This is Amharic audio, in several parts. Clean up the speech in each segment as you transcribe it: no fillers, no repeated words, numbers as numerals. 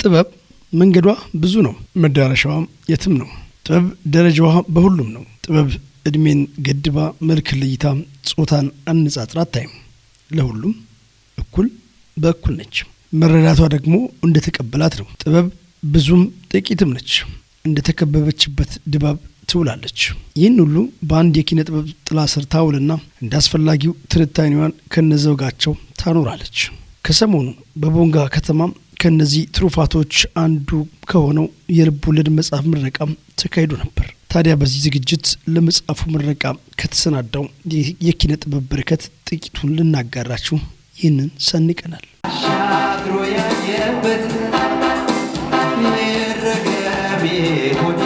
ጥበብ መንገዷ ብዙ ነው፣ መዳረሻዋም የትም ነው። ጥበብ ደረጃዋ በሁሉም ነው። ጥበብ እድሜን ገድባ፣ መልክ ለይታ፣ ጾታን አነጻጽራ አታይም። ለሁሉም እኩል በእኩል ነች። መረዳቷ ደግሞ እንደተቀበላት ነው። ጥበብ ብዙም ጥቂትም ነች፣ እንደተከበበችበት ድባብ ትውላለች። ይህን ሁሉ በአንድ የኪነ ጥበብ ጥላ ስር ታውልና እንደ አስፈላጊው ትንታኔዋን ከነዘውጋቸው ታኖራለች። ከሰሞኑ በቦንጋ ከተማ ከነዚህ ትሩፋቶች አንዱ ከሆነው የልብ ወለድ መጽሐፍ ምረቃ ተካሂዶ ነበር። ታዲያ በዚህ ዝግጅት ለመጽሐፉ ምረቃ ከተሰናዳው የኪነ ጥበብ በረከት ጥቂቱን ልናጋራችሁ ይህንን ሰንቀናል። አሻግሮ ያየበት ይረገም ሆዴ።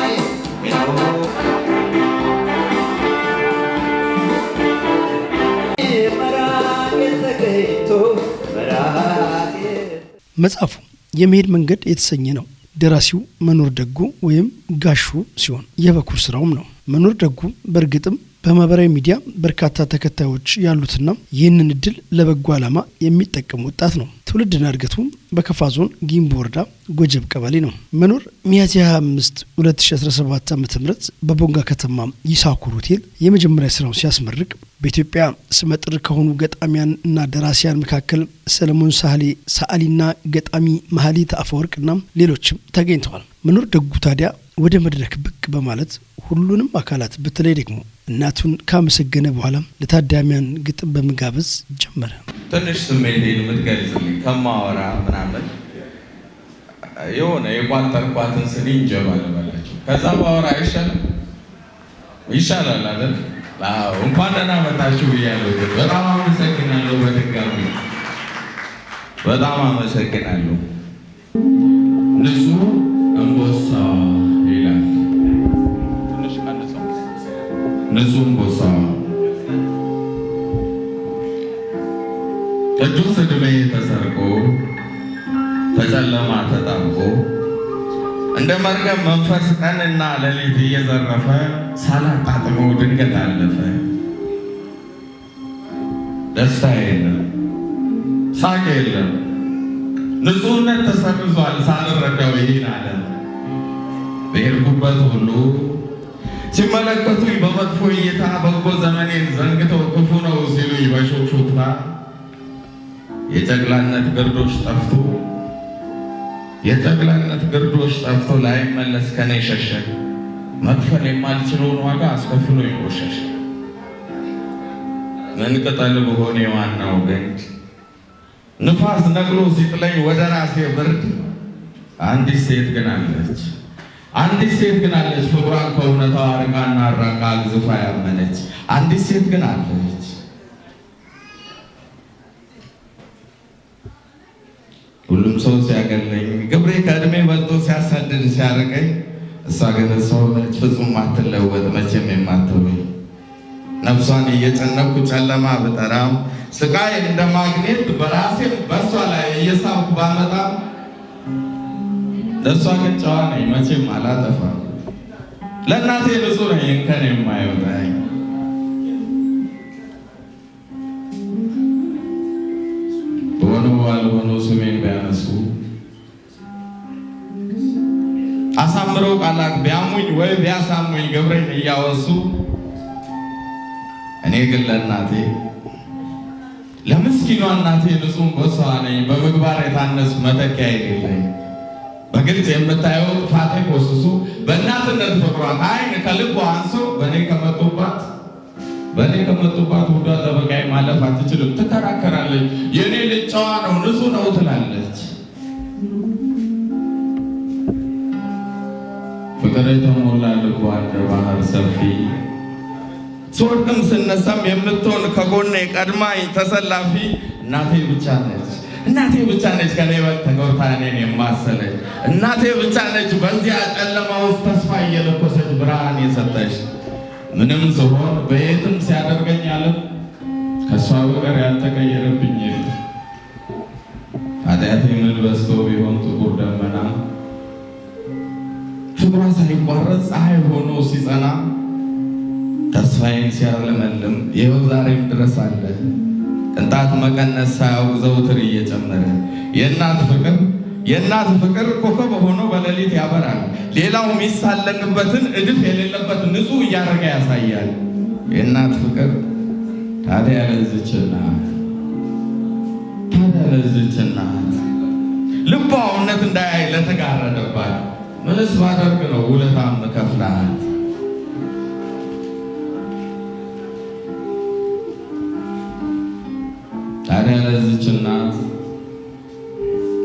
መራቅ ተገኝቶ መራቅ። መጽሐፉ የመሄድ መንገድ የተሰኘ ነው። ደራሲው መኖር ደጉ ወይም ጋሹ ሲሆን የበኩር ስራውም ነው። መኖር ደጉ በእርግጥም በማህበራዊ ሚዲያ በርካታ ተከታዮች ያሉትና ይህንን እድል ለበጎ ዓላማ የሚጠቀም ወጣት ነው። ትውልድና እድገቱ በከፋ ዞን ጊምቦ ወረዳ ጎጀብ ቀበሌ ነው። መኖር ሚያዝያ 25 2017 ዓ ም በቦንጋ ከተማ ይሳኮር ሆቴል የመጀመሪያ ስራውን ሲያስመርቅ በኢትዮጵያ ስመጥር ከሆኑ ገጣሚያን እና ደራሲያን መካከል ሰለሞን ሳህሌ፣ ሰዓሊና ገጣሚ መሀሌት አፈወርቅና ሌሎችም ተገኝተዋል። መኖር ደጉ ታዲያ ወደ መድረክ ብቅ በማለት ሁሉንም አካላት በተለይ ደግሞ እናቱን ካመሰገነ በኋላ ለታዳሚያን ግጥም በመጋበዝ ጀመረ። ትንሽ ስሜቴን የምትገልጽልኝ ከማወራ ምናምን የሆነ የቋጠርኳትን ስኒ እንጀባ ልበላቸው። ከዛ ባወራ አይሻልም? ይሻላል አይደል? አዎ፣ እንኳን ደህና መጣችሁ ብያለሁ። ግን በጣም አመሰግናለሁ። በድጋሚ በጣም አመሰግናለሁ። ንጹህ እምቦሳ ይላል። ትንሽ ቀንሰው። ንጹህ እምቦሳ፣ ቅዱስ ዕድሜ ተሰርቆ ከጨለማ ተጣብቆ እንደ መርገም መንፈስ ቀንና ሌሊት እየዘረፈ ሳላጣጥመው ድንገት አለፈ። ደስታ የለም፣ ሳቅ የለም፣ ንጹሕነት ተሰርዟል ሳልረዳው ይህን ዓለም። በሄድኩበት ሁሉ ሲመለከቱኝ በመጥፎ እይታ፣ በጎ ዘመኔን ዘንግተው ክፉ ነው ሲሉኝ በሹክሹክታ፣ የጨቅላነት ግርዶሽ ጠፍቶ የጨቅላነት ግርዶሽ ጠፍቶ ላይመለስ ከኔ ሸሸ። መክፈል የማልችለውን ዋጋ አስከፍሎ ይቆሸሽ። ምን ቅጠል ብሆን የዋናው ግንድ፣ ንፋስ ነቅሎ ሲጥለኝ ወደ ራሴ ብርድ። አንዲት ሴት ግን አለች፣ አንዲት ሴት ግን አለች፣ ፍቅሯን ከእውነታው አርቃና አራቃ አግዝፋ ያመነች አንዲት ሴት ግን አለች። ሁሉም ሰው ሲያገለኝ፣ ግብሬ ከእድሜ በልጦ ሲያሳድድ ሲያርቀኝ፣ እሷ ግን ሰው ነች ፍጹም ማትለወጥ መቼም የማትወኝ። ነፍሷን እየጨነኩ ጨለማ ብጠራም፣ ስቃይ እንደ ማግኔት በራሴም በእሷ ላይ እየሳብኩ ባመጣም፣ ለእሷ ግን ጨዋ ነኝ መቼም አላጠፋም። ለእናቴ ንጹሕ ነኝ እንከን የማይወጣኝ። በሆነው ባልሆነው ስሜን ቢያነሱ፣ አሳምረው ቃላት ቢያሙኝ ወይ ቢያሳሙኝ ግብሬን እያወሱ፣ እኔ ግን ለእናቴ ለምስኪኗ እናቴ ንጹሕ እምቦሳዋ ነኝ፣ በምግባር የታነጽኩ መተኪያ የሌለኝ። በግልጽ የምታየው ጥፋቴ ኮስሱ በእናትነት ፍቅሯ ከዓይን ከልቧ አንሶ በእኔ ከመጡባት ውዷ ጠበቃዬ ማለፍ አትችልም። ትከራከራለች። የእኔ ልጅ ጨዋ ነው ንጹሕ ነው ትላለች። ፍቅር የተሞላ ልቧ እንደ ባህር ሰፊ፣ ስወድቅም ስነሳም የምትሆን ከጎኔ ቀድማኝ ተሰላፊ እናቴ ብቻ ነች። እናቴ ብቻ ነች ከኔ በልጥ ተጎድታ እኔን የማሰለች። እናቴ ብቻ ነች በዚያ ጨለማ ውስጥ ተስፋ እየለኮሰች ብርሃን የሰጠች። ምንም ስሆን በየትም ሲያደርገኝ ዓለም ከእሷ በቀር ያልተቀየረብኝ የለም። ኃጢአቴ ምን በዝቶ ቢሆን ጥቁር ደመና፣ ፍቅሯ ሳይቋረጥ ፀሐይ ሆኖ ሲጸና ተስፋዬን ሲያለመልም ይኸው ዛሬም ድረስ አለ። ቅንጣት መቀነስ ሳያውቅ ዘውትር እየጨመረ የእናት ፍቅር የእናት ፍቅር ኮከብ ሆኖ በሌሊት ያበራል። ሌላው የሚሳለቅበትን እድፍ የሌለበት ንጹህ እያደረገ ያሳያል። የእናት ፍቅር ታዲያ ለዚች እናት፣ ታዲያ ለዚች እናት ልቧ እውነት እንዳያይ ለተጋረደባት ምንስ ባደርግ ነው ውለታ ምከፍላት? ታዲያ ለዚች እናት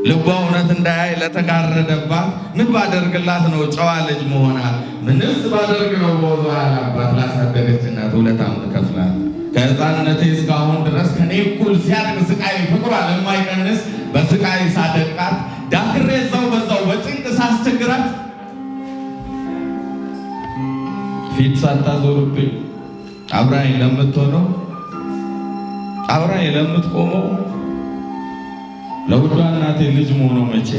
ልቧ እውነት እንዳያይ ለተጋረደባት ምን ባደርግላት ነው ጨዋ ልጅ መሆናት? ምንስ ባደርግ ነው በወዟ ያላባት ላሳደገች እናት ውለታ ምከፍላት? ከሕፃንነቴ እስካሁን ድረስ ከኔ እኩል ሲያድግ ስቃይ ፍቅሯ ለማይቀንስ በስቃይ ሳደቃት ዳክሬ እዛው በዛው በጭንቅ ሳስቸግራት ፊት ሳታዞርብኝ አብራኝ ለምትሆነው፣ አብራኝ ለምትቆመው ለውዷ እናቴ ልጅ መሆኑ መቼ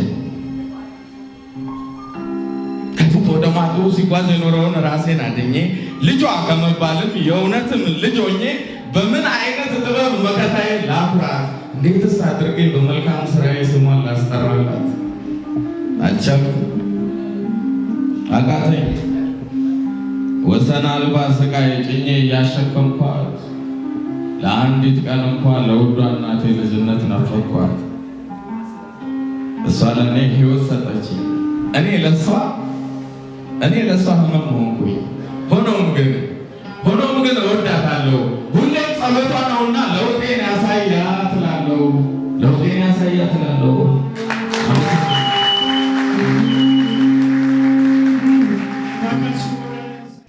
ከፊት ወደ ማዶ ሲጓዝ የኖረውን ራሴን አድኜ ልጇ ከመባልም የእውነትም ልጅ ሆኜ በምን አይነት ጥበብ መከታዬ ላኩራት? እንዴትስ አድርጌ በመልካም ስራዬ ስሟን ላስጠራላት? አልቻልኩም፣ አቃተኝ። ወሰን አልባ ስቃይ ጭኜ እያሸከምኳት ለአንዲት ቀን እንኳን ለውዷ እናቴ ልጅነት ነፈኳት። እሷ ለእኔ ሕይወት ሰጠች፣ እኔ ለእሷ ህመም ሆንኩኝ። ሆኖም ግን እወዳታለሁ። ሁሌም ጸሎቷ ነውና ለውጤን ያሳያት እላለሁ። ለውጤን ያሳያት እላለሁ።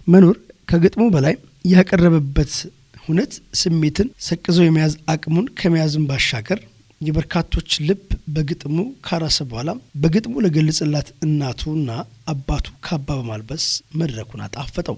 መኖር ከግጥሙ በላይ ያቀረበበት ሁነት ስሜትን ሰቅዞ የመያዝ አቅሙን ከመያዝም ባሻገር የበርካቶች ልብ በግጥሙ ካራሰ በኋላ በግጥሙ ለገለጸላት እናቱና አባቱ ካባ በማልበስ መድረኩን አጣፈጠው።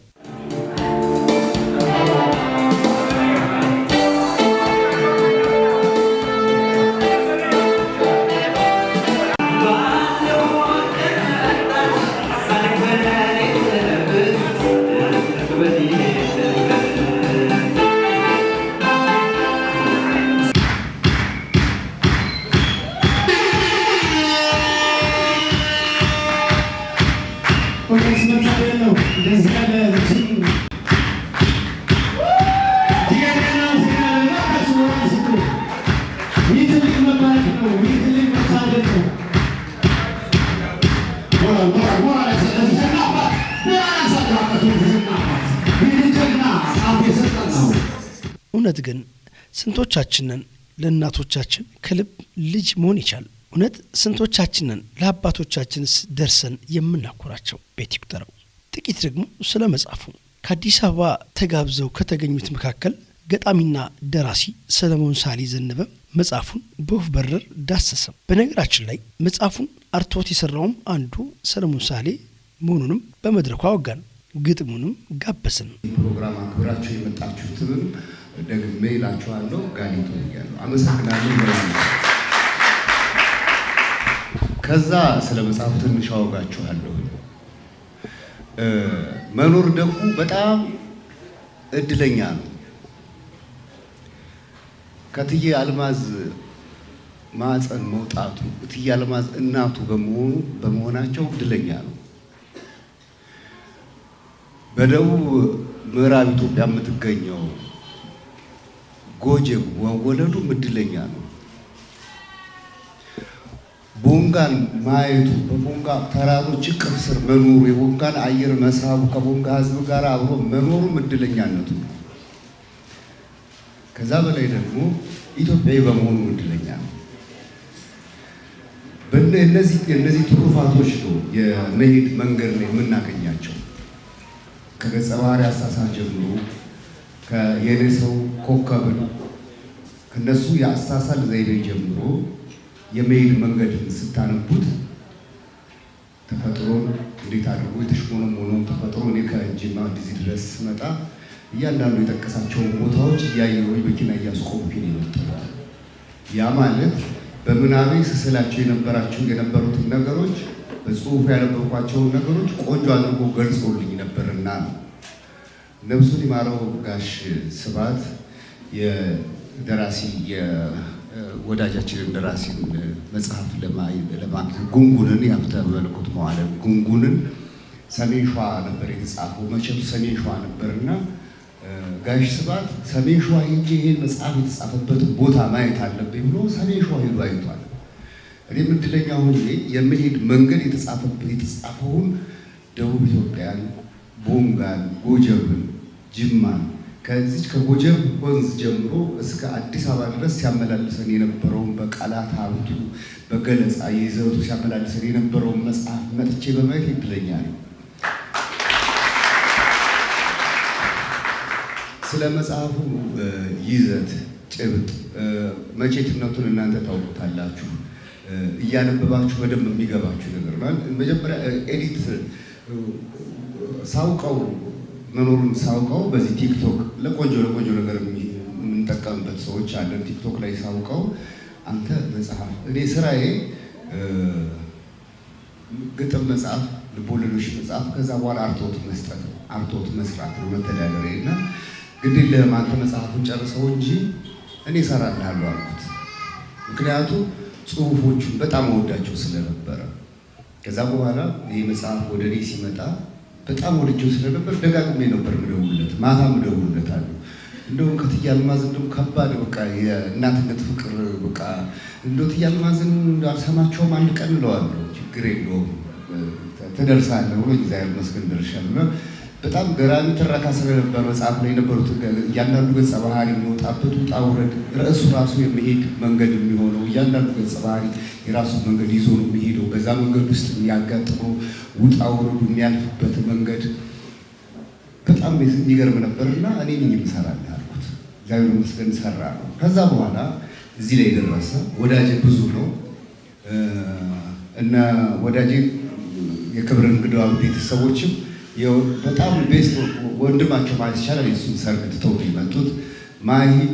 መታደል ነው። እንደዚህ ያለ ልጅን ስጡ። ይህ ትልቅ መባረክ ነው። ይህ ትልቅ መታደል ነው። ሞራል፣ ሞራል፣ ሞራል ለዚህ አባት፣ ሞራል ያሳድራበት ለዚህ አባት። ይህ ጀግና አብ የሰጠን ነው። እውነት ግን ስንቶቻችንን ለእናቶቻችን ከልብ ልጅ መሆን ይቻል? እውነት ስንቶቻችንን ለአባቶቻችንስ ደርሰን የምናኮራቸው? ቤት ይቁጠረው። ጥቂት ደግሞ ስለ መጽሐፉ። ከአዲስ አበባ ተጋብዘው ከተገኙት መካከል ገጣሚና ደራሲ ሰለሞን ሳህሌ ዘነበ መጽሐፉን በወፍ በረር ዳሰሰ። በነገራችን ላይ መጽሐፉን አርትዖት የሰራውም አንዱ ሰለሞን ሳህሌ መሆኑንም በመድረኩ አወጋን፣ ግጥሙንም ጋበዝን። ፕሮግራም አክብራችሁ የመጣችሁትንም ደግሜ እላችኋለሁ ጋሊቶ ብያለሁ። አመሰግናለሁ። ከዛ ስለ መጽሐፉ ትንሽ አወጋችኋለሁ። መኖር ደጉ በጣም እድለኛ ነው። ከእትዬ አልማዝ ማዕፀን መውጣቱ፣ እትዬ አልማዝ እናቱ በመሆናቸው እድለኛ ነው። በደቡብ ምዕራብ ኢትዮጵያ የምትገኘው ጎጄ መወለዱም እድለኛ ነው። ቦንጋን ማየቱ፣ በቦንጋ ተራሮች እቅፍ ስር መኖሩ፣ የቦንጋን አየር መሳቡ፣ ከቦንጋ ሕዝብ ጋር አብሮ መኖሩም እድለኛነቱ ነው። ከዛ በላይ ደግሞ ኢትዮጵያዊ በመሆኑ እድለኛ ነው። እነዚህ ትሩፋቶች ነው የመሄድ መንገድ ላይ የምናገኛቸው። ከገጸ ባህሪ አሳሳል ጀምሮ ከየኔ ሰው ኮከብን ከነሱ የአሳሳል ዘይቤ ጀምሮ የመሄድ መንገድን ስታነቡት ተፈጥሮን እንዴት አድርጎ የተሽሞነሞነውን ተፈጥሮ፣ እኔ ከጅማ እዚህ ድረስ ስመጣ እያንዳንዱ የጠቀሳቸውን ቦታዎች እያየሁኝ መኪና እያስቆምኩኝ ነው የመጣሁት። ያ ማለት በምናቤ ስስላቸው የነበሩትን ነገሮች፣ በጽሁፍ ያነበብኳቸውን ነገሮች ቆንጆ አድርጎ ገልጾልኝ ነበርና ነው። ነፍሱን ይማረው ጋሽ ስብሐት የደራሲ ወዳጃችንን ደራሲን መጽሐፍ ለማግኘት ጉንጉንን፣ የሀብተ መለኮት መዋዕለን ጉንጉንን ሰሜን ሸዋ ነበር የተጻፈው። መቼቱ ሰሜን ሸዋ ነበርና ጋሽ ስብሐት ሰሜን ሸዋ ሄጄ ይሄን መጽሐፍ የተጻፈበትን ቦታ ማየት አለብኝ ብሎ ሰሜን ሸዋ ሄዶ አይቷል። እኔም እድለኛ ሆኜ የምሄድ መንገድ የተጻፈውን ደቡብ ኢትዮጵያን፣ ቦንጋን፣ ጎጀብን፣ ጅማን፣ ከዚች ከጎጀብ ወንዝ ጀምሮ እስከ አዲስ አበባ ድረስ ሲያመላልሰን የነበረውን፣ በቃላት ሀብቱ በገለጻ ይዘቱ ሲያመላልሰን የነበረውን መጽሐፍ መጥቼ በማየት እድለኛ ነኝ። ስለ መጽሐፉ ይዘት፣ ጭብጥ፣ መቼትነቱን እናንተ ታውቁታላችሁ። እያነበባችሁ በደንብ የሚገባችሁ ነገር ነው። መጀመሪያ edit ሳውቀው፣ መኖሩን ሳውቀው፣ በዚህ ቲክቶክ ለቆንጆ ለቆንጆ ነገር የምንጠቀምበት ሰዎች አለን። ቲክቶክ ላይ ሳውቀው አንተ መጽሐፍ፣ እኔ ስራዬ ግጥም መጽሐፍ፣ ልቦለዶች መጽሐፍ፣ ከዛ በኋላ አርትዖት መስጠት ነው፣ አርትዖት መስራት ነው መተዳደሪያ እና ግድ የለህም አንተ መጽሐፉን ጨርሰው እንጂ እኔ እሰራልሃለሁ አልኩት። ምክንያቱም ጽሁፎቹን በጣም እወዳቸው ስለነበረ። ከዛ በኋላ ይህ መጽሐፍ ወደ እኔ ሲመጣ በጣም ወድጄው ስለነበር ደጋግሜ ነበር የምደውልለት፣ ማታም እደውልለታለሁ። እንደውም ከእትዬ አልማዝ እንደውም ከባድ በቃ የእናትነት ፍቅር፣ በቃ እንደው እትዬ አልማዝን አልሰማቸውም አንድ ቀን እለዋለሁ። ችግር የለውም ትደርሳለህ ብሎ እግዚአብሔር ይመስገን ደርሻለሁ። በጣም ገራሚ ትረካ ስለነበር መጽሐፍ ላይ የነበሩት እያንዳንዱ ገጸ ባህሪ የሚወጣበት ውጣ ውረድ፣ ርዕሱ ራሱ የሚሄድ መንገድ የሚሆነው እያንዳንዱ ገጸ ባህሪ የራሱን መንገድ ይዞ ነው የሚሄደው። በዛ መንገድ ውስጥ የሚያጋጥመው ውጣ ውረዱ፣ የሚያልፍበት መንገድ በጣም የሚገርም ነበርና እኔ ነኝ የምሰራልህ አልኩት። እግዚአብሔር ይመስገን ሰራ ነው። ከዛ በኋላ እዚህ ላይ ደረሰ። ወዳጄ ብዙ ነው፣ እነ ወዳጄ የክብር እንግዳዋ ቤተሰቦችም በጣም best ወንድማቸው ማለት ይቻላል የእሱን ሰርግ ትተው ነው የመጡት። ማሂም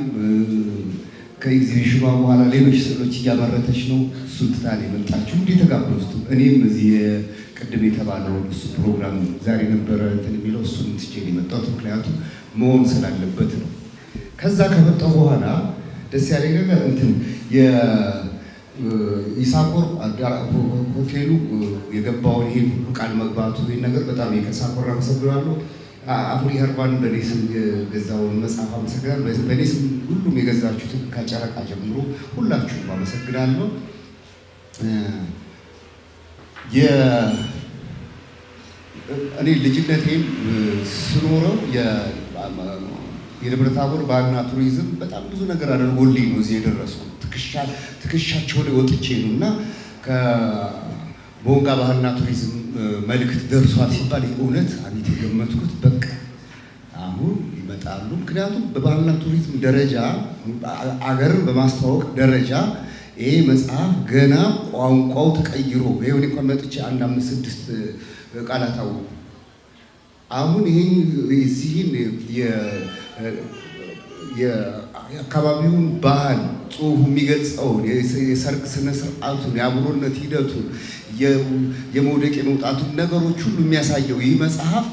ከኤግዚቢሽኗ በኋላ ሌሎች ስዕሎች እያመረተች ነው። እሱን ትታ ነው የመጣችው። እንዲህ የተጋበዙት እኔም እዚህ ቅድም የተባለውን እሱ ፕሮግራም ዛሬ ነበረ እንትን የሚለው፣ እሱን ትቼ ነው የመጣሁት። ምክንያቱም መሆን ስላለበት ነው። ከዛ ከመጣሁ በኋላ ደስ ያለኝ ነገር እንትን የኢሳኮር ሆቴሉ የገባውን ይሄን ሁሉ ቃል መግባቱ፣ ይሄን ነገር በጣም የኢሳኮር አመሰግናለሁ። አፍሪ ኸርባን በእኔ ስም የገዛውን መጽሐፍ አመሰግናለሁ። በእኔ ስም ሁሉም የገዛችሁትን ከጨረቃ ጀምሮ ሁላችሁም አመሰግናለሁ። እኔ ልጅነቴን ስኖረው የደብረ ታቦር ባህልና ቱሪዝም በጣም ብዙ ነገር አድርጎልኝ ነው እዚህ የደረስኩት። ትከሻቸው ላይ ወጥቼ ነው እና ከቦንጋ ባህልና ቱሪዝም መልእክት ደርሷል ሲባል እውነት አቤት የገመትኩት በቃ አሁን ይመጣሉ። ምክንያቱም በባህልና ቱሪዝም ደረጃ፣ አገርን በማስተዋወቅ ደረጃ ይሄ መጽሐፍ ገና ቋንቋው ተቀይሮ፣ ይኸው እኔ እንኳን መጥቼ አንድ አምስት ስድስት ቃላት አወኩ። አሁን ይሄን የዚህን የአካባቢውን ባህል ጽሁፉ የሚገልጸውን፣ የሰርግ ስነ ስርዓቱን፣ የአብሮነት ሂደቱን፣ የመውደቅ የመውጣቱን ነገሮች ሁሉ የሚያሳየው ይህ መጽሐፍ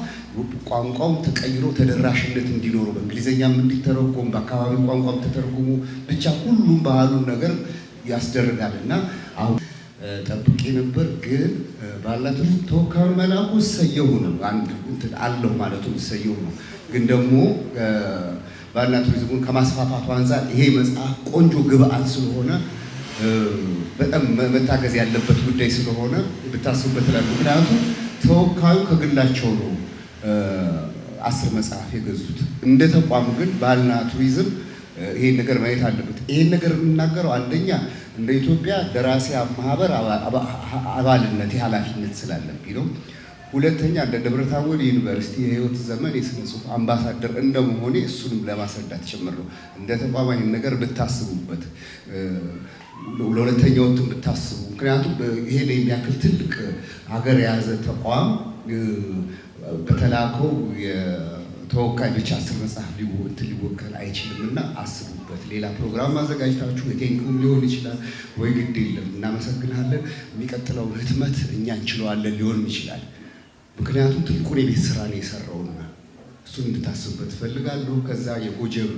ቋንቋው ተቀይሮ ተደራሽነት እንዲኖረው፣ በእንግሊዝኛም እንዲተረጎም፣ በአካባቢው ቋንቋም ተተርጉሞ፣ ብቻ ሁሉም ባህሉን ነገር ያስደርጋል እና አሁን ጠብቄ ነበር፣ ግን ባህልና ቱሪዝም ተወካዩን መላኩ እሰየው ነው። አንድ እንትን አለው ማለቱ እሰየው ነው። ግን ደግሞ ባህልና ቱሪዝሙን ከማስፋፋቱ አንጻር ይሄ መጽሐፍ ቆንጆ ግብአት ስለሆነ፣ በጣም መታገዝ ያለበት ጉዳይ ስለሆነ ብታስቡበት እላለሁ። ምክንያቱም ተወካዩ ከግላቸው ነው 10 መጽሐፍ የገዙት። እንደ ተቋም ግን ባህልና ቱሪዝም ይሄን ነገር ማየት አለበት። ይሄን ነገር የምናገረው አንደኛ እንደ ኢትዮጵያ ደራሲያን ማህበር አባልነት የኃላፊነት ስላለብኝ ነው። ሁለተኛ እንደ ደብረ ታቦር ዩኒቨርሲቲ የህይወት ዘመን የስነ ጽሁፍ አምባሳደር እንደመሆኔ እሱንም ለማስረዳት ጭምር ነው። እንደ ተቋም ይሄን ነገር ብታስቡበት፣ ለሁለተኛው እንትን ብታስቡ። ምክንያቱም ይሄን የሚያክል ትልቅ ሀገር የያዘ ተቋም በተላከው የተወካይ ብቻ 10 መጽሐፍ እንትን ሊወከል አይችልም እና አስቡበት። ሌላ ፕሮግራም አዘጋጅታችሁ የ thank you ም ሊሆን ይችላል፣ ወይ ግድ የለም እናመሰግናለን፣ የሚቀጥለውን ህትመት እኛ እንችለዋለን ሊሆንም ይችላል። ምክንያቱም ትልቁን የቤት ስራ ነው የሰራውና እሱን እንድታስቡበት እፈልጋለሁ። ከዛ የጎጀብ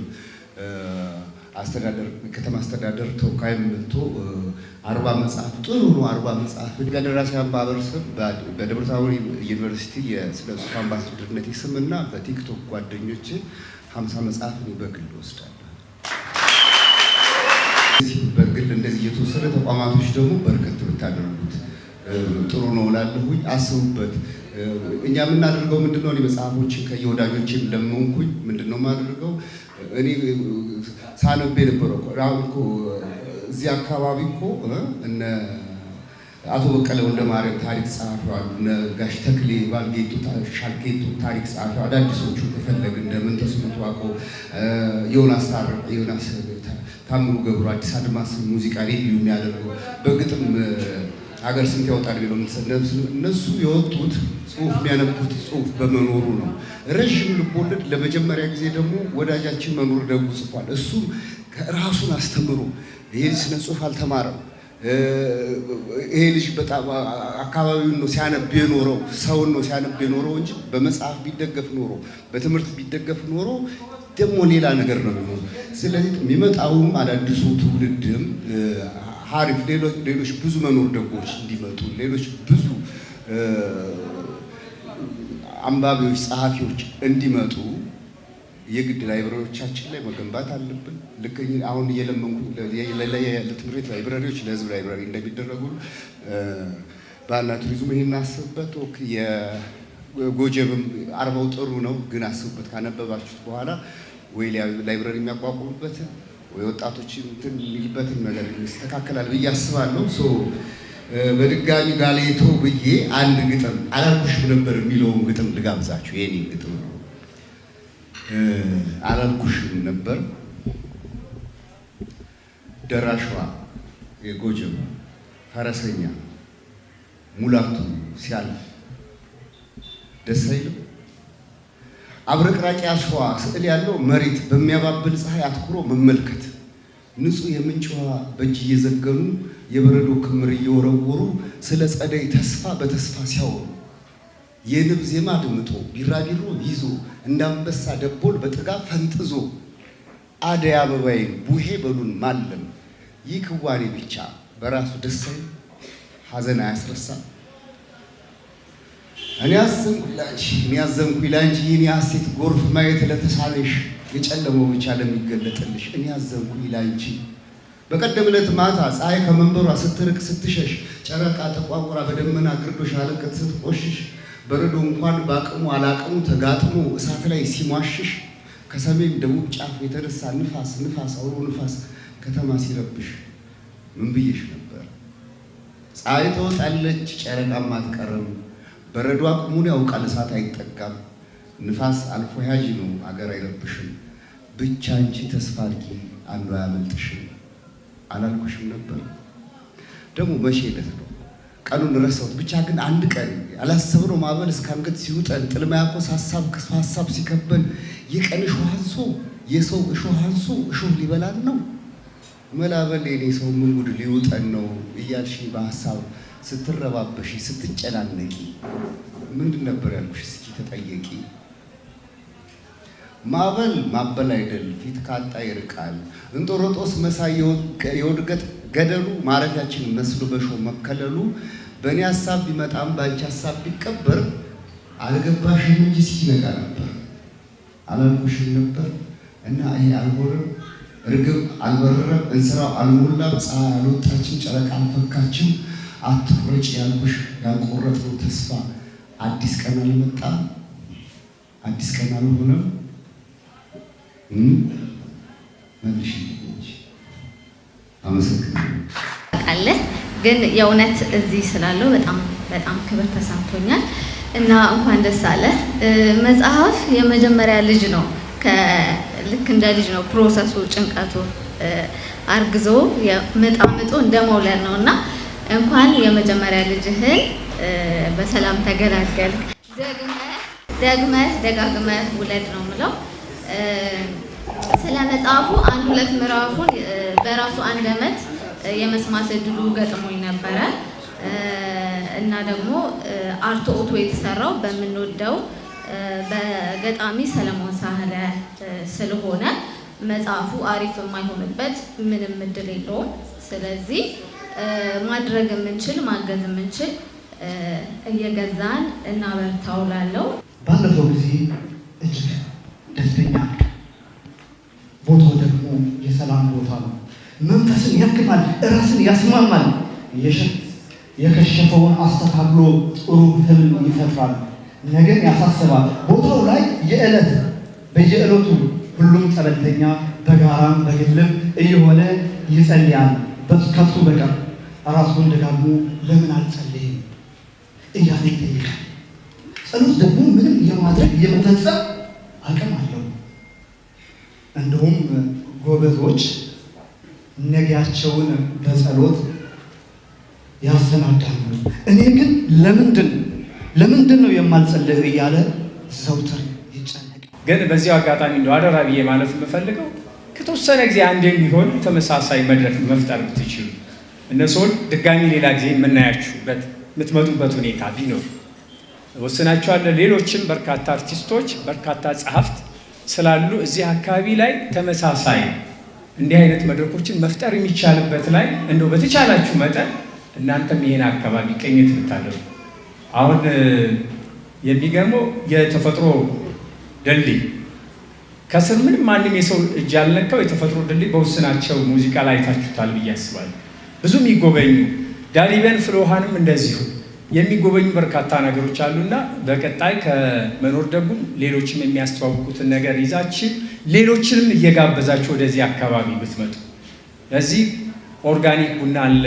አስተዳደር ከተማ አስተዳደር ተወካይ መጥቶ 40 መጽሐፍ ጥሩ ነው። 40 መጽሐፍ በደራሲያን ማህበር ስም፣ በደብረ ታቦር ዩኒቨርሲቲ የስነ ጽሁፍ አምባሳደርነቴ ስምና በቲክቶክ ጓደኞቼ 50 መጽሐፍ እኔ በግል ወስዳለሁ። በግል እንደዚህ እየተወሰደ ተቋማቶች ደግሞ በርከት ብታደርጉት ጥሩ ነው እላለሁኝ። አስቡበት። እኛ የምናደርገው ምንድነው? እኔ መጽሐፎችን ከየወዳጆቼም ለመንኩኝ። ምንድነው የማደርገው? እኔ ሳነብ የነበረው አሁን እኮ እዚህ አካባቢ እኮ እነ አቶ በቀለ ወልደማርያም ታሪክ ጸሐፊው አሉ፣ እነ ጋሽ ተክሌ ባልጌቱ ሻልጌቱ ታሪክ ጸሐፊው፣ አዳዲሶቹ ከፈለግን እንደ ምንተስኖት ዋቆ፣ ዮናስ ዮናስ ታምሩ ገብሩ፣ አዲስ አድማስ ሙዚቃ review የሚያደርገው፣ በግጥም ሀገር ስንት ያወጣል ቢለው፣ እነሱ የወጡት ጽሁፍ የሚያነቡት ጽሁፍ በመኖሩ ነው። ረዥም ልቦለድ ለመጀመሪያ ጊዜ ደግሞ ወዳጃችን መኖር ደጉ ጽፏል። እሱ ራሱን አስተምሮ፣ ይሄ ልጅ ስነ ጽሁፍ አልተማረም። ይሄ ልጅ በጣም አካባቢውን ነው ሲያነብ የኖረው፣ ሰውን ነው ሲያነብ የኖረው እንጂ በመጽሐፍ ቢደገፍ ኖሮ፣ በትምህርት ቢደገፍ ኖሮ ደግሞ ሌላ ነገር ነው የሚሆነው። ስለዚህ የሚመጣውም አዳዲሱ ትውልድም ሀሪፍ ሌሎች ብዙ መኖር ደጎች እንዲመጡ፣ ሌሎች ብዙ አንባቢዎች፣ ጸሐፊዎች እንዲመጡ የግድ library ዎቻችን ላይ መገንባት አለብን። ልክ አሁን እየለመንኩ ለትምህርት ቤት library ዎች፣ ለህዝብ library እንደሚደረጉ ባህልና ቱሪዝም ይሄን አስብበት። የጎጀብም 40ው ጥሩ ነው፣ ግን አስቡበት። ካነበባችሁት በኋላ ወይ library የሚያቋቁሙበትን ወይ ወጣቶች እንትን የሚልበትን ነገር ይስተካከላል ብዬ አስባለሁ። So በድጋሚ ጋሌቶ ብዬ አንድ ግጥም፣ አላልኩሽም ነበር የሚለውን ግጥም ልጋብዛችሁ። የኔ ግጥም ነው። አላልኩሽም ነበር። ደራሿ የጎጀብ ፈረሰኛ ሙላቱ ሲያልፍ ደስ አይልም? አብረቅራቂ አሸዋ ስዕል ያለው መሬት በሚያባብል ፀሐይ አትኩሮ መመልከት፣ ንጹህ የምንጭ ውሃ በእጅ እየዘገኑ፣ የበረዶ ክምር እየወረወሩ፣ ስለ ጸደይ ተስፋ በተስፋ ሲያወሩ፣ የንብ ዜማ አድምጦ፣ ቢራቢሮ ይዞ፣ እንዳንበሳ ደቦል በጥጋብ ፈንጥዞ፣ አደይ አበባይን ቡሄ በሉን ማለም፣ ይህ ክዋኔ ብቻ በራሱ ደስ አይልም? ሐዘን አያስረሳም? እኔ አዘንኩኝ ላንቺ፣ እኔ አዘንኩኝ ላንቺ፣ ይህን የሐሴት ጎርፍ ማየት ለተሳለሽ፣ የጨለመው ብቻ ለሚገለጥልሽ፣ እኔ አዘንኩኝ ላንቺ። በቀደም ዕለት ማታ ፀሐይ ከመንበሯ ስትርቅ ስትሸሽ፣ ጨረቃ ተቋቁራ በደመና ግርዶሽ አለቀት ስትቆሽሽ፣ በረዶ እንኳን በአቅሙ አላቅሙ ተጋጥሞ እሳት ላይ ሲሟሽሽ፣ ከሰሜን ደቡብ ጫፍ የተነሳ ንፋስ ንፋስ አውሎ ንፋስ ከተማ ሲረብሽ ምን ብዬሽ ነበር? ፀሐይ ትወጣለች፣ ጨረቃም አትቀርም። በረዶ አቅሙን ያውቃል፣ እሳት አይጠጋም። ንፋስ አልፎ ያዥ ነው፣ አገር አይረብሽም። ብቻ አንቺ ተስፋ አድርጊ፣ አንዱ አያመልጥሽም። አላልኩሽም ነበር? ደግሞ መቼ ዕለት ነው? ቀኑን ረሳሁት። ብቻ ግን አንድ ቀን ያላሰብነው ማዕበል እስከ አንገት ሲውጠን፣ ጥልማያኮስ ሀሳብ ከሱ ሀሳብ ሲከበን፣ የቀን እሾህ አንሶ፣ የሰው እሾህ አንሶ እሾህ ሊበላን ነው። መላበል የኔ ሰው ምን ጉድ ሊውጠን ነው እያልሽ በሀሳብ ስትረባበሺ ስትጨናነቂ ምንድን ነበር ያልኩሽ? እስኪ ተጠየቂ። ማዕበል ማበል አይደል፣ ፊት ካጣ ይርቃል። እንጦሮጦስ መሳይ የውድቀት ገደሉ ማረፊያችን መስሎ በሾህ መከለሉ፣ በእኔ ሀሳብ ቢመጣም በአንቺ ሀሳብ ቢቀበር፣ አልገባሽም እንጂ ሲነቃ ነበር። አላልኩሽም ነበር? እና ይሄ አልሆነም፣ እርግብ አልበረረም፣ እንስራው አልሞላም፣ ፀሐይ አልወጣችም፣ ጨረቃ አልፈካችም። አትቁረጭ ያልኩሽ ያልቆረጥነው ተስፋ አዲስ ቀን አልመጣም፣ አዲስ ቀን አልሆነም። መልሽ እንጂ። አመሰግናለሁ። ታውቃለህ፣ ግን የእውነት እዚህ ስላለው በጣም በጣም ክብር ተሰምቶኛል እና እንኳን ደስ አለ። መጽሐፍ የመጀመሪያ ልጅ ነው። ልክ እንደ ልጅ ነው process ኡ፣ ጭንቀቱ፣ አርግዞ ምጣምጦ እንደ መውለድ ነው እና እንኳን የመጀመሪያ ልጅህን በሰላም ተገላገልክ። ደግመህ ደግመህ ደጋግመህ ውለድ ነው የምለው። ስለ መጽሐፉ አንድ ሁለት ምዕራፉን በራሱ አንደበት የመስማት እድሉ ገጥሞኝ ነበረ እና ደግሞ አርትኦቱ የተሰራው በምንወደው በገጣሚ ሰለሞን ሳህለ ስለሆነ መጽሐፉ አሪፍ የማይሆንበት ምንም እድል የለውም። ስለዚህ ማድረግ የምንችል፣ ማገዝ የምንችል እየገዛን እናበርታው ላለው። ባለፈው ጊዜ እጅግ ደስተኛ፣ ቦታው ደግሞ የሰላም ቦታ ነው። መንፈስን ያክማል፣ ራስን ያስማማል። የከሸፈውን አስተካክሎ ጥሩ ህልም ይፈጥራል፣ ነገን ያሳስባል። ቦታው ላይ የዕለት በየዕለቱ ሁሉም ጸበልተኛ በጋራም በግልም እየሆነ ይጸልያል። ከሱ በቀር ራሱን ደጋግሞ ለምን አልጸልይም እያለ ይጠይቃል። ጸሎት ደግሞ ምንም የማድረግ የመፈጸም አቅም አለው። እንደውም ጎበዞች ነገያቸውን በጸሎት ያሰናዳሉ። እኔ ግን ለምንድን ነው የማልጸልየው እያለ ዘውትር ይጨነቃል። ግን በዚያው አጋጣሚ እንደው አደራ ብዬ ማለት የምፈልገው ከተወሰነ ጊዜ አንድ የሚሆን ተመሳሳይ መድረክ መፍጠር ብትችሉ፣ እነሱን ድጋሚ ሌላ ጊዜ የምናያችሁበት የምትመጡበት ሁኔታ ቢኖር ወስናችኋል። ሌሎችም በርካታ አርቲስቶች፣ በርካታ ጸሐፍት ስላሉ እዚህ አካባቢ ላይ ተመሳሳይ እንዲህ አይነት መድረኮችን መፍጠር የሚቻልበት ላይ እንደው በተቻላችሁ መጠን እናንተም ይሄን አካባቢ ቅኝት ብታደርጉ። አሁን የሚገርመው የተፈጥሮ ድልድይ ከስር ምንም ማንም የሰው እጅ ያልነካው የተፈጥሮ ድልድይ በውስናቸው ሙዚቃ ላይ አይታችሁታል ብዬ አስባለሁ። ብዙ የሚጎበኙ ዳሊበን ፍልውሃንም እንደዚሁ የሚጎበኙ በርካታ ነገሮች አሉና በቀጣይ ከመኖር ደጉም ሌሎችም የሚያስተዋውቁትን ነገር ይዛችሁ ሌሎችንም እየጋበዛችሁ ወደዚህ አካባቢ ብትመጡ። ለዚህ organic ቡና አለ፣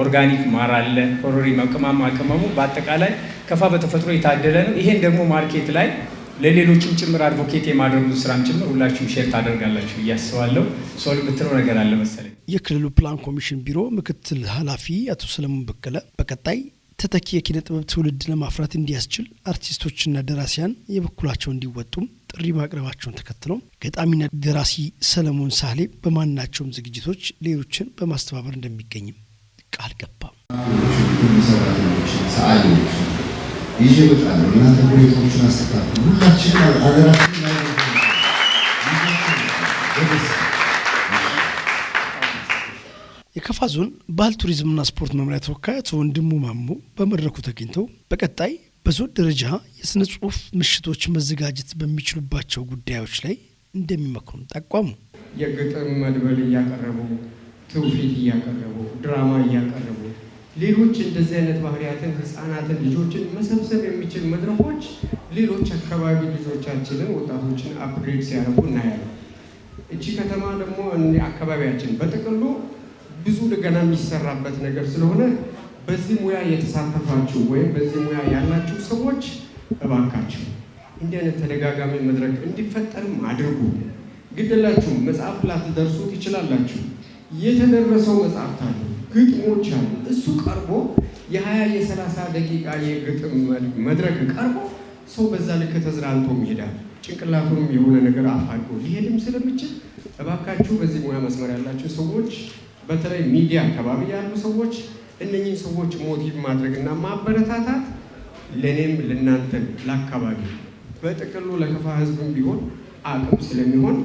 organic ማር አለ፣ ኮረሪማ፣ ቅመማ ቅመሙ በአጠቃላይ ከፋ በተፈጥሮ የታደለ ነው። ይሄን ደግሞ market ላይ ለሌሎችም ጭምር advocate የማድረጉን ስራም ጭምር ሁላችሁም share ታደርጋላችሁ ብዬ አስባለሁ። ሶል የምትለው ነገር አለ መሰለኝ። የክልሉ ፕላን ኮሚሽን ቢሮ ምክትል ኃላፊ አቶ ሰለሞን በቀለ በቀጣይ ተተኪ የኪነ ጥበብ ትውልድ ለማፍራት እንዲያስችል አርቲስቶችና ደራሲያን የበኩላቸው እንዲወጡም ጥሪ ማቅረባቸውን ተከትለው ገጣሚና ደራሲ ሰለሞን ሳህሌ በማናቸውም ዝግጅቶች ሌሎችን በማስተባበር እንደሚገኝም ቃል ገባ። ሰራተኞችን፣ ሰዓሊዎችን ይዤ እመጣለሁ። እናንተ ሁኔታዎችን አስተካክሉ። ሁላችንም ሀገራችን ላይ በደስታ የከፋ ዞን ባህል ቱሪዝምና ስፖርት መምሪያ ተወካይ አቶ ወንድሙ ማሞ በመድረኩ ተገኝተው በቀጣይ በዞን ደረጃ የስነ ጽሁፍ ምሽቶች መዘጋጀት በሚችሉባቸው ጉዳዮች ላይ እንደሚመክሩም ጠቋሙ። የግጥም መድበል እያቀረቡ፣ ትውፊት እያቀረቡ፣ ድራማ እያቀረቡ፣ ሌሎች እንደዚህ አይነት ባህሪያትን ህፃናትን፣ ልጆችን መሰብሰብ የሚችል መድረኮች ሌሎች አካባቢ ልጆቻችንን፣ ወጣቶችን upgrade ሲያደርጉ እናያለን። እቺ ከተማ ደግሞ አካባቢያችን በጥቅሉ ብዙ ገና የሚሰራበት ነገር ስለሆነ በዚህ ሙያ የተሳተፋችሁ ወይም በዚህ ሙያ ያላችሁ ሰዎች እባካችሁ እንዲህ አይነት ተደጋጋሚ መድረክ እንዲፈጠርም አድርጉ። ግድላችሁ መጽሐፍ ላትደርሱ ትችላላችሁ። የተደረሰው መጽሐፍት አሉ፣ ግጥሞች አሉ። እሱ ቀርቦ የ20 የ30 ደቂቃ የግጥም መድረክ ቀርቦ ሰው በዛ ልክ ተዝናንቶም ይሄዳል። ጭንቅላቱንም የሆነ ነገር አፋድጎ ሊሄድም ስለሚችል እባካችሁ በዚህ ሙያ መስመር ያላችሁ ሰዎች፣ በተለይ ሚዲያ አካባቢ ያሉ ሰዎች እነኚህን ሰዎች motive ማድረግና ማበረታታት ለእኔም ለእናንተም ለአካባቢ በጥቅሉ ለከፋ ህዝብም ቢሆን አቅም ስለሚሆን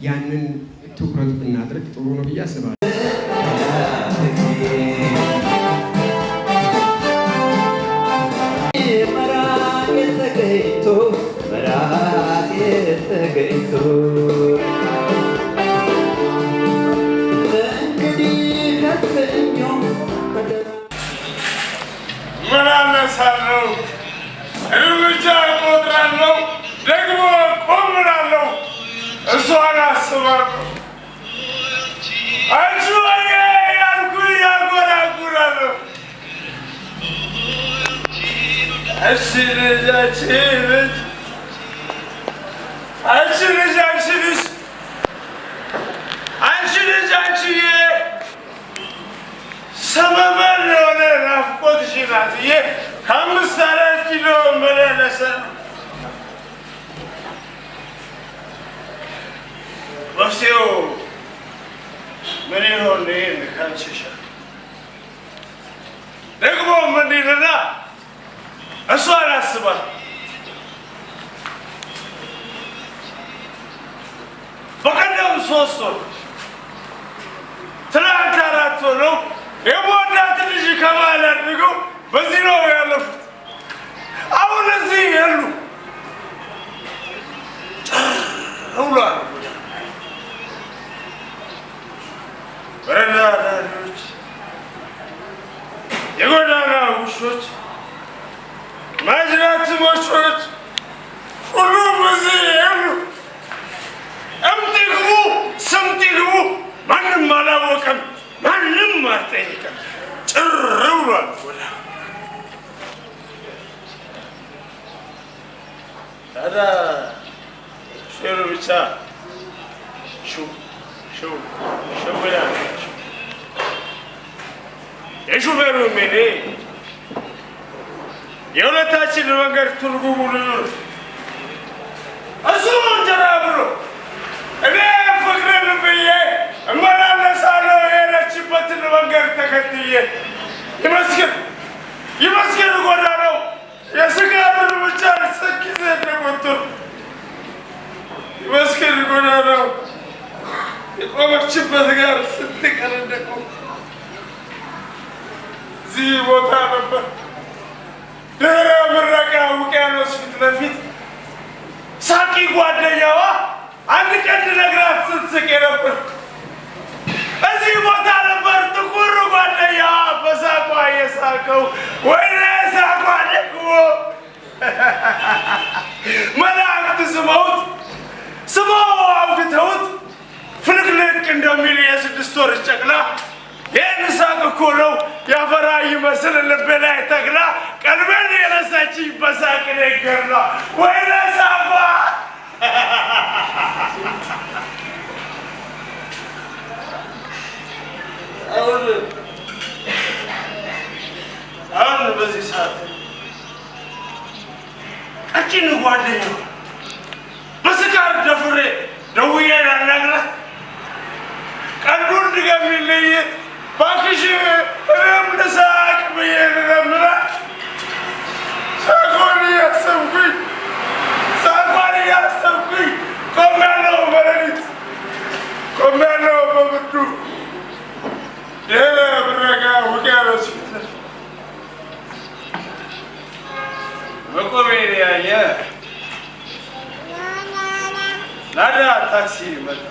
ያንን ትኩረት ብናደርግ ጥሩ ነው ብዬ አስባለሁ። መራቅ ተገኝቶ፣ መራቅ ተገኝቶ እንግዲህ ከሰኞ መላለሳለሁ፣ እርምጃ እቆጥራለሁ፣ ደግሞ ቆምራለሁ፣ እሷን አስባለሁ። አንቺ ወዬ ያልኩኝ ያጎራጉራለሁ። እሺ ልጅ፣ አንቺ ልጅ፣ አንቺ ልጅ፣ አንቺ ልጅ፣ አንቺ ልጅ፣ አንቺዬ ሰመመን የሆነ ናፍቆትሽን አዝዬ ከ5 4 ኪሎ መላለሳለሁ። መፍትሄው ምን ይሆን? ይሄን ካንቺ ሻ ደግሞ ምን ይልና እሷን አስባል። በቀደም ሶስት ሆነው ትናንት አራት ሆነው የምወዳት ልጅ ከመሃል አድርገው በዚህ ነው ያለፉት። አሁን እዚህ የሉ ብሏል። በረንዳ አዳሪዎች፣ የጎዳና ውሾች፣ ማጅራት መቾች ሁሉም እዚህ የሉ። እምጥ ይግቡ ስምጥ ይግቡ ማንም አላወቀም፣ ማንም አልጠየቀም። ጭር ብሏል ጎዳና። ታዲያ ሹፌሩ ብቻ ሽው ሽው ሽው ይላል። የሹፌሩ ሜኔ የሁለታችን መንገድ ትርጉሙ ልዩ ነው። እሱ እንጀራ ብሎ እኔ ፍቅርን ብዬ እመላለሳለሁ የሄደችበትን መንገድ ተከትዬ። ይመስገን ይመስገን ጎዳናው የስጋር እርምጃ ጊዜ ተቆጥሮ፣ ይመስገን ጎዳናው የቆመችበት ጋር ስንት ቀን እንደቆም። እዚህ ቦታ ነበር ድህረ ምረቃ ውቅያኖስ ፊት ለፊት ሳቂ ጓደኛዋ አንድ ቀን ነግራት ስትስቅ ነበር። እዚህ ቦታ ነበር ጥቁር ጓደኛዋ በሳቋ የሳቀው። ወይኔ ሳቋ ደግሞ መላእክት ስመውት ስመው አውግተውት ፍልቅልቅ እንደሚል የ6 ወር ጨቅላ። ይህን ሳቅ እኮ ነው ያፈራ ይመስል ልቤ ላይ ተክላ ቀልቤን የነሳችኝ በሳቅ ነገር ነው። ወይኔ ሳቋ። አሁን በዚህ ሰዓት ቀጭን ጓደኛው በስካር ደፍሬ ደውዬ ላናግራት፣ ቀልዱን ድገሚልኝ እባክሽ እኔም ልሳቅ ብዬ ልለምናት፣ ሳቋን እያሰብኩኝ ሳቋን እያሰብኩኝ ቆሜያለሁ። በሌሊት ቆሜያለሁ በብርዱ ድህረ ምረቃ ውቅያኖስ ፊት ለፊት መቆሜን ያየ ላዳ ታክሲ መጣ።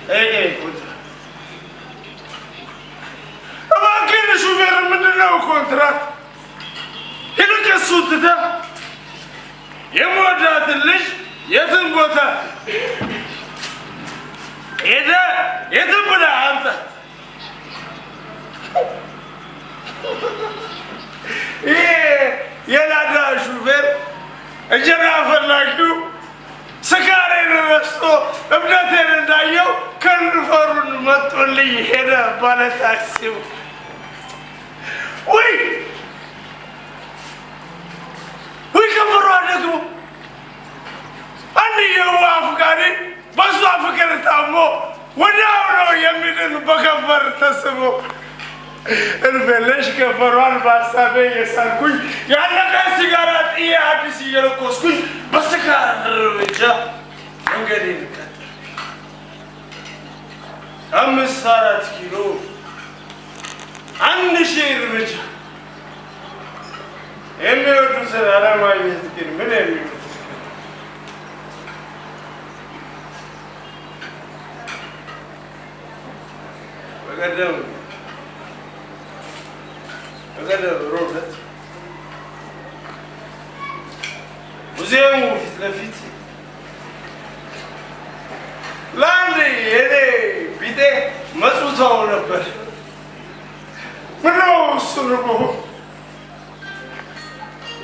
ጠየቀኝ ኮንትራት። እባክህን ሹፌር፣ ምንድን ነው ኮንትራት? ይልቅ እሱን ትተህ የምወዳትን ልጅ የትም ቦታ ሄደህ የትም ብለህ አምጣት። ይሄ የላዳ ሹፌር እንጀራ ፈላጊው ስካሬን ረስቶ እብደቴን እንዳየው ከንፈሩን መጦልኝ ሄደ ባለ ታክሲው። ውይ ውይ ከንፈሯ ደግሞ! አንድ የዋ አፍቃሪ በእሷ ፍቅር ታሞ ወዲያው ነው የሚድን በከንፈር ተስቦ። እልፍለሽ ከንፈሯን በሀሳቤ እየሳልኩኝ ያለቀ ሲጋራ ጥዬ አዲስ እየለኮስኩኝ በስካር እርምጃ መንገዴን ቀጠልኩ። 5 4 ኪሎ 1000 እርምጃ። የሚወዱትን አለማግኘት ግን ምን የሚሉት? በቀደም ሮብ ዕለት ሙዚየሙ ፊት ለፊት ለአንድ የኔ ቢጤ መጽውተው ነበር። ምነው እሱን ብሆን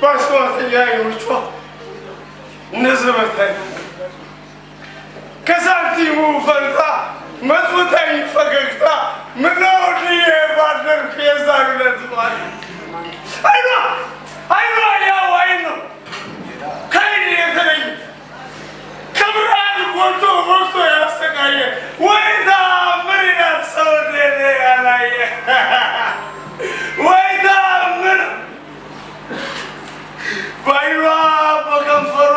በአስማተኛ ዓይኖቿ እንደ ዘበታይ ከሳንቲሙ ፈንታ መጽውታኝ ፈገግታ፣ ምነው ድዬ ባደርኩ የዛን ዕለት ማለት። አይኗ አይኗ ያው አይን ነው፣ ከአይን የተለየ ከብርሃን ጎልቶ ወቅቶ ያሰቃየ። ወይ ተአምር ይላል ሰው እንደኔ ያላየ። ወይ ተአምር! በአይኗ በከንፈሯ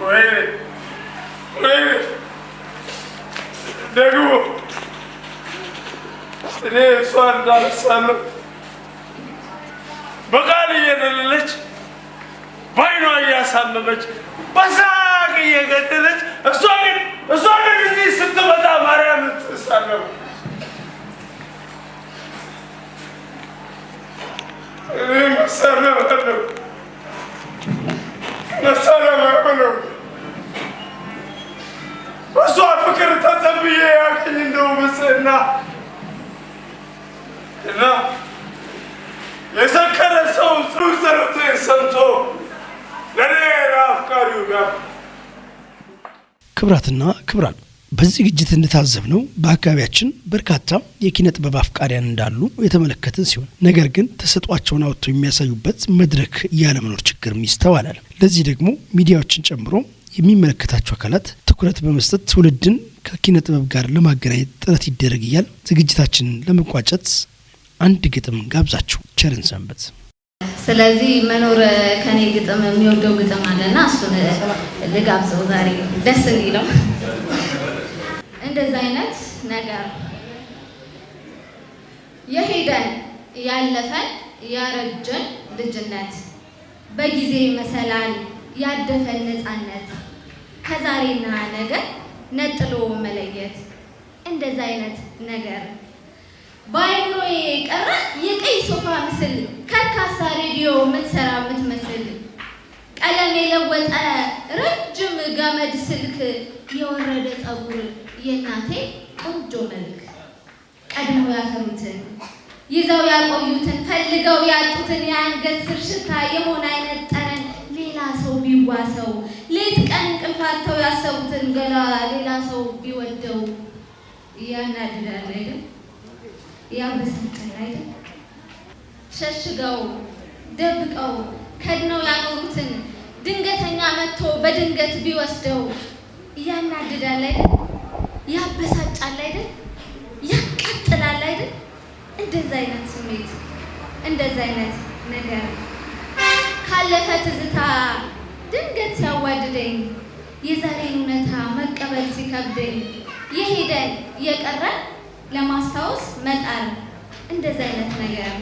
ወይኔ ወይኔ፣ ደግሞ እኔ እሷን እንዳነሳለሁ በቃል እየደለለች፣ በዓይኗ እያሳመመች፣ በሳቅ እየገደለች፣ እሷ ግን እዚህ ስትመጣ ማርያም ትሳለሁ። እኔ መሳለማለሁ፣ መሳለም አይሆንም። በእሷ ፍቅር ተጸብዬ ያገኝ እንደው ብጽዕና እና የሰከረ ሰው ጽኑ ጸሎቴን ሰምቶ ለእኔ ለአፍቃሪው ጋር። ክቡራትና ክቡራን፣ በዚህ ዝግጅት እንደታዘብነው በአካባቢያችን በርካታ የኪነ ጥበብ አፍቃሪያን እንዳሉ የተመለከትን ሲሆን ነገር ግን ተሰጥኦዋቸውን አውጥተው የሚያሳዩበት መድረክ ያለመኖር ችግርም ይስተዋላል። ለዚህ ደግሞ ሚዲያዎችን ጨምሮ የሚመለከታቸው አካላት ትኩረት በመስጠት ትውልድን ከኪነ ጥበብ ጋር ለማገናኘት ጥረት ይደረግ እያልን ዝግጅታችንን ለመቋጨት አንድ ግጥም ጋብዛችሁ ቸር እንሰንብት። ስለዚህ መኖር ከኔ ግጥም የሚወደው ግጥም አለና እሱን ልጋብዘው ዛሬ ደስ እንዲለው። እንደዛ አይነት ነገር። የሄደን፣ ያለፈን፣ ያረጀን ልጅነት፣ በጊዜ መሰላል ያደፈን ነፃነት፣ ከዛሬና ነገ ነጥሎ መለየት፣ እንደዛ አይነት ነገር። በአይምሮዬ የቀረ የቀይ ሶፋ ምስል፣ ከርካሳ ሬዲዮ የምትሰራ የምትመስል፣ ቀለም የለወጠ ረጅም ገመድ ስልክ፣ የወረደ ፀጉር፣ የእናቴ ቆንጆ መልክ፣ ቀድሞ ያፈሩትን፣ ይዘው ያቆዩትን፣ ፈልገው ያጡትን የአንገት ስር ሽታ፣ የሆነ አይነት ጠረን ሌላ ሰው ቢዋሰው፣ ሌት ቀን እንቅልፍ አጥተው ያሰቡትን ገላ ሌላ ሰው ቢወደው ያናድዳል አይደል? ያበሳጫል አይደል? ሸሽገው፣ ደብቀው፣ ከድነው ያኖሩትን ድንገተኛ መጥቶ በድንገት ቢወስደው ያናድዳል አይደል? ያበሳጫል አይደል? ያቃጥላል አይደል? እንደዛ አይነት ስሜት፣ እንደዛ አይነት ነገር። ካለፈ ትዝታ ድንገት ሲያዋድደኝ፣ የዛሬን እውነታ መቀበል ሲከብደኝ፣ የሄደን የቀረን ለማስታወስ መጣር፣ እንደዛ አይነት ነገር።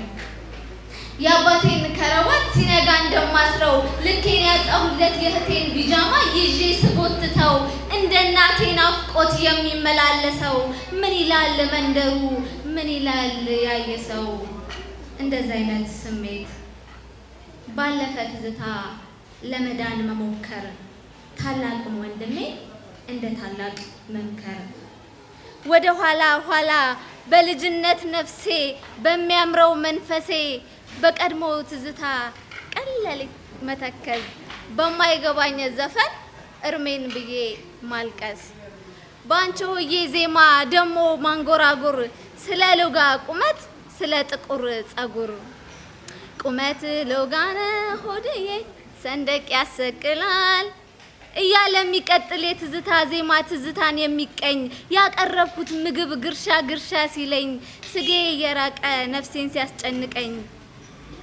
የአባቴን ከረባት ሲነጋ እንደማስረው፣ ልኬን ያጣሁለት የእህቴን ቢጃማ ይዤ ስጎትተው፣ እንደ እናቴ ናፍቆት የሚመላለሰው፣ ምን ይላል መንደሩ፣ ምን ይላል ያየ ሰው? እንደዛ አይነት ስሜት። ባለፈ ትዝታ ለመዳን መሞከር፣ ታላቁን ወንድሜ እንደ ታላቅ መምከር፣ ወደ ኋላ ኋላ በልጅነት ነፍሴ፣ በሚያምረው መንፈሴ፣ በቀድሞ ትዝታ ቀለል መተከዝ፣ በማይገባኝ ዘፈን እርሜን ብዬ ማልቀስ፣ በአንቺ ሆዬ ዜማ ደሞ ማንጎራጎር፣ ስለ ሎጋ ቁመት፣ ስለ ጥቁር ጸጉር፣ ቁመት ሎጋነ ሆድዬ ሰንደቅ ያሰቅላል እያለ የሚቀጥል የትዝታ ዜማ፣ ትዝታን የሚቀኝ፣ ያቀረብኩት ምግብ ግርሻ ግርሻ ሲለኝ፣ ስጌ የራቀ ነፍሴን ሲያስጨንቀኝ፣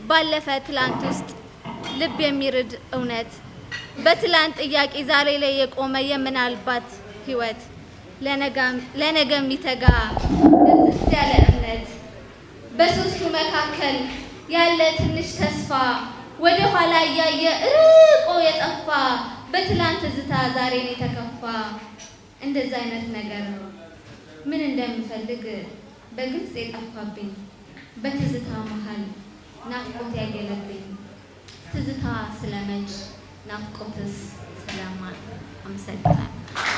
ባለፈ ትላንት ውስጥ ልብ የሚርድ እውነት፣ በትላንት ጥያቄ ዛሬ ላይ የቆመ የምናልባት ህይወት፣ ለነገ የሚተጋ ድብዝዝ ያለ እምነት፣ በሶስቱ መካከል ያለ ትንሽ ተስፋ፣ ወደ ኋላ እያየ ርቆ የጠፋ፣ በትላንት ትዝታ ዛሬን የተከፋ፣ እንደዛ አይነት ነገር። ምን እንደምፈልግ በግልጽ የጠፋብኝ፣ በትዝታ መሀል ናፍቆት ያየለብኝ፣ ትዝታ ስለመች፣ ናፍቆትስ ስለማን? አመሰግናለሁ።